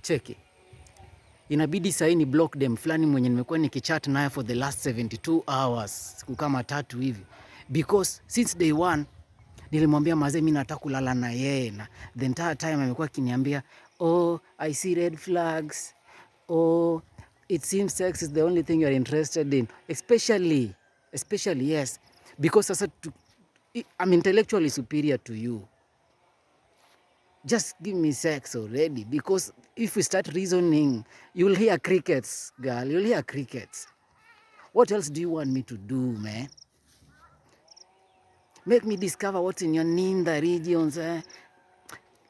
Cheki, inabidi sahii ni block dem fulani mwenye nimekuwa nikichat naye for the last 72 hours, siku kama 3 hivi, because since day one nilimwambia, "Mazee, mi nataka kulala na yeye," na the entire time amekuwa akiniambia, "Oh, I see red flags. Oh, it seems sex is the only thing you're interested in." Especially, yes, because sasa I'm intellectually superior to you. Just give me sex already, because if we start reasoning, you'll hear crickets, girl. You'll hear crickets. What else do you want me to do, man? Make me discover what's in your nether regions, eh?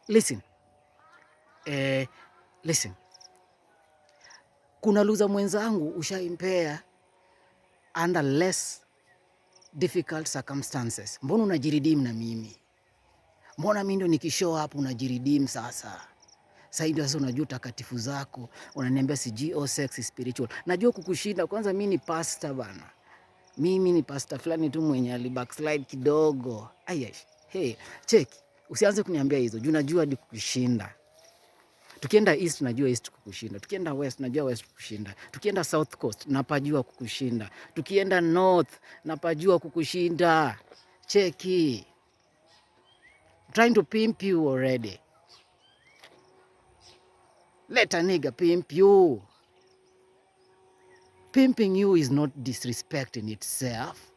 Listen, listen, kuna loser mwenzangu ushaimpea under less difficult circumstances. Mbona unajiredeem na mimi? Mbona mimi ndo nikishow up unajiredeem sasa? Sasa ndio sasa unajua takatifu zako, unaniambia sijui, oh, sex is spiritual. Najua kukushinda. Kwanza mimi ni pastor, bana. Mimi ni pastor fulani tu mwenye ali backslide kidogo. Ayash. Hey, check. Usianze kuniambia hizo. Juu najua hadi kukushinda. Tukienda east, najua east kukushinda. Tukienda west, najua west kukushinda. Tukienda south coast, napajua kukushinda. Tukienda north, napajua kukushinda. Cheki. I'm trying to pimp you already. Let a nigga pimp you. Pimping you is not disrespect in itself.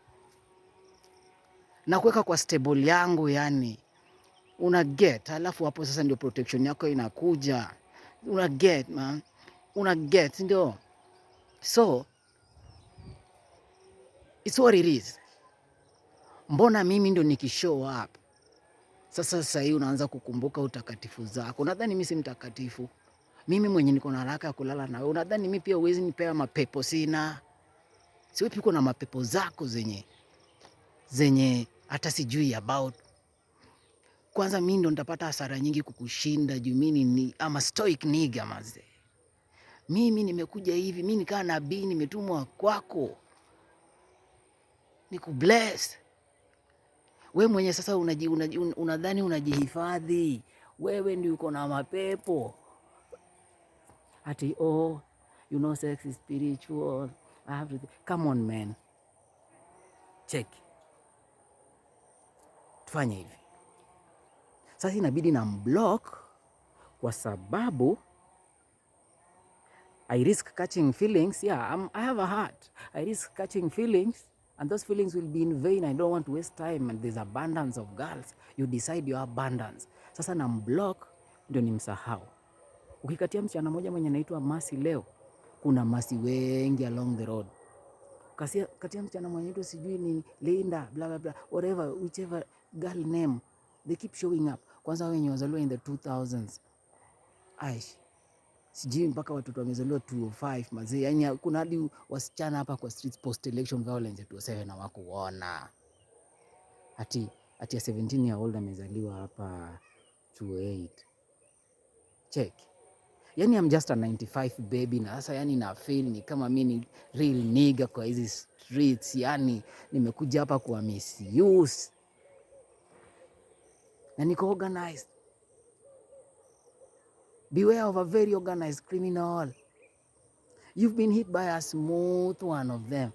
Na kuweka kwa stable yangu, yani una get, alafu hapo sasa ndio protection yako inakuja. Una get, man, una get, ndio. So it's what it is. Mbona mimi ndo nikishow up sasa hii unaanza kukumbuka utakatifu zako? Unadhani mimi si mtakatifu? Mimi mwenye niko na haraka ya kulala nawe, unadhani mimi pia huwezi nipea mapepo? Sina siwepi, uko na mapepo zako zenye hata sijui about. Kwanza mi ndo nitapata hasara nyingi kukushinda juu mimi ni ama stoic nigga, maze. Mimi nimekuja hivi, mi nikaa nabii, nimetumwa kwako nikubless. We mwenye sasa unadhani unajihifadhi, wewe ndio uko na mapepo ati, "Oh, you know sex is spiritual. I have to." Come on, man, check, tufanye hivi sasa. Inabidi na mblock kwa sababu I risk catching feelings. Yeah, I have a heart. I risk catching feelings and those feelings will be in vain. I don't want to waste time and there's abundance of girls. You decide your abundance. Sasa na mblock ndio nimsahau. Ukikatia msichana mmoja mwenye anaitwa Masi leo, kuna Masi wengi along the road. Kasia, katia msichana mwenye anaitwa sijui ni Linda, blah, blah, blah, whatever, whichever girl name, they keep showing up. Kwanza wenye wazaliwa in the 2000s. Aish, sijui mpaka watoto wamezaliwa 205, mazee. Yani kuna hadi wasichana hapa kwa streets post election violence ya 207 na wakuona ati a 17 year old amezaliwa hapa 28. Check, yani I'm just a 95 baby, na sasa yani na feel ni kama mi ni real nigga kwa hizi streets. Yani nimekuja hapa kwa misuse na niko organized. Beware of a very organized criminal. You've been hit by a smooth one of them.